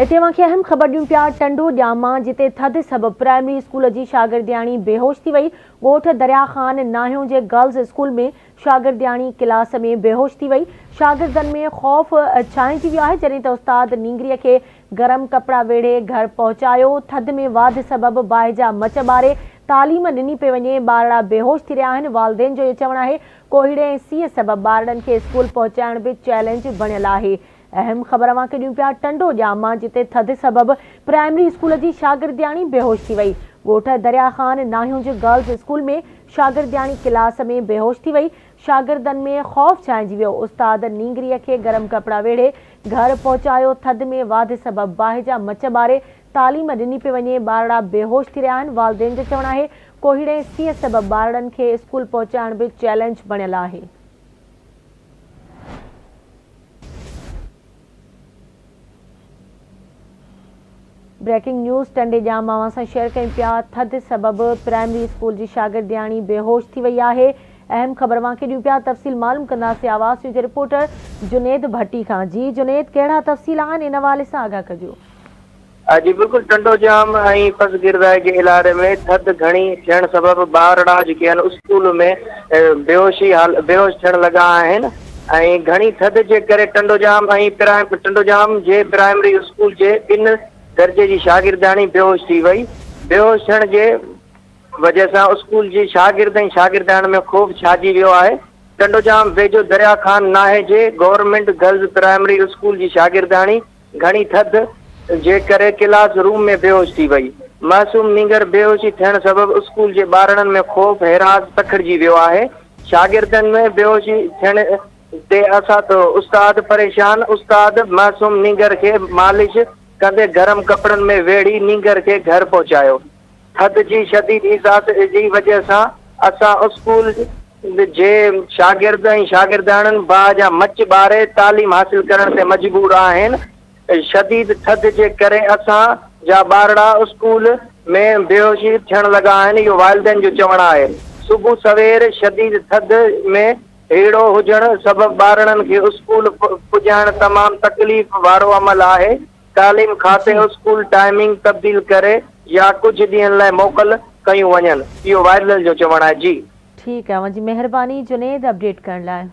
اتي اوهان کي اهم خبر ڏيون پيا ٽنڊو ڄام مان جتي ٿڌ سبب پرائمري اسڪول جي شاگردياڻي بيهوش ٿي وئي، ڳوٺ دريا خان ناهيون جي گرلز اسڪول ۾ شاگردياڻي ڪلاس ۾ بيهوش ٿي وئي، شاگردن ۾ خوف ڇانئجي ويو آهي، جڏهن ته استاد نينگري کي گرم ڪپڙا ويڙهي گهر پهچايو، ٿڌ ۾ واڌ سبب باهه جا مچ ٻاري تعليم ڏني پئي وڃي، ٻارڙا بيهوش ٿي رهيا آهن، والدين جو اهو چوڻ آهي ڪوهيڙي ۽ سيء سبب ٻارڙن کي اسڪول پهچائڻ به چئلينج بڻيل آهي. اهم خبر اوهان کي ڏيون پيا ٽنڊو ڄام مان جتي ٿڌ سبب پرائمري اسڪول جي شاگردياڻي بيهوش ٿي وئي. ڳوٺ دريا خان ناهيون جي گرلز اسڪول ۾ شاگردياڻي ڪلاس ۾ بيهوش ٿي وئي، شاگردن ۾ خوف ڇانئجي ويو، استاد نينگري کي گرم ڪپڙا ويڙهي گهر پهچايو، ٿڌ ۾ واڌ سبب باهه جا مچ ٻاري تعليم ڏني پئي وڃي، ٻارڙا بيهوش ٿي رهيا آهن، والدين جو چوڻ آهي ڪوهيڙي ۽ سيء سبب ٻارڙن کي اسڪول پهچائڻ به چئلينج بڻيل آهي. بريڪنگ نيوز ٽنڊي ڄام اوهان سان شيئر ڪيون پيا ٿڌ سبب پرائمري اسڪول جي شاگردياڻي بيهوش ٿي وئي آهي اهم خبر اوهان کي ڏيون پيا تفصيل معلوم ڪنداسين آواز نيوز جي رپورٽر جنيد ڀٽي کان جي جنيد ڪهڙا تفصيل آهن ان حوالي سان آگاهه ڪجو. جي بلڪل ٽنڊوڄام ۽ پسگردائي جي علائقي ۾ ٿڌ گهڻي ٿيڻ سبب ٻارڙا جيڪي آهن اسڪول ۾ بيهوشي حال بيهوش ٿيڻ لڳا آهن ۽ گهڻي ٿڌ جي ڪري ٽنڊوڄام ۽ ٽنڊوڄام جي پرائمري اسڪول جي ٻن درجي جي شاگردياڻي بيهوش ٿي وئي بيهوش ٿيڻ جي وجه سان اسڪول جي شاگرد ۽ شاگردياڻين ۾ خوف ڇاجي ويو آهي ٽنڊوڄام ويجهو دريا خان ناهي جي گورنمينٽ گرلز پرائمري اسڪول جي شاگردياڻي گهڻي ٿڌ جي ڪري ڪلاس روم ۾ بيهوش ٿي وئي. معصوم نينگر بيهوشي ٿيڻ سبب اسڪول جي ٻارڙن ۾ خوف هراس پکڙجي ويو آهي. شاگردن ۾ بيهوشي ٿيڻ تي استاد پريشان، استاد معصوم نينگر کي مالش ڪندي گرم ڪپڙن ۾ ويڙهي نينگر کي گهر پهچايو. ٿڌ جي شديد احساس جي وجهه سان اسان اسڪول جي شاگرد ۽ شاگردياڻين باهه جا مچ ٻاري تعليم حاصل ڪرڻ تي مجبور آهن. شديد ٿڌ جي ڪري اسان جا ٻارڙا اسڪول ۾ بيهوشي ٿيڻ لڳا آهن اهو والدين جو چوڻ آهي. صبح سوير شديد ٿڌ ۾ هيڙو هجڻ سبب ٻارڙن کي اسڪول پڄائڻ تمام تڪليف وارو عمل آهي. تعليم کاتي اسڪول ٽائمنگ تبديل ڪري يا ڪجهه ڏينهن لاء موڪل ڪيون وڃن اهو وائرلل جو چوڻ آهي جي. ٺيڪ آهي اوهان جي مهرباني جنيد اپڊيٽ ڪرڻ لاء.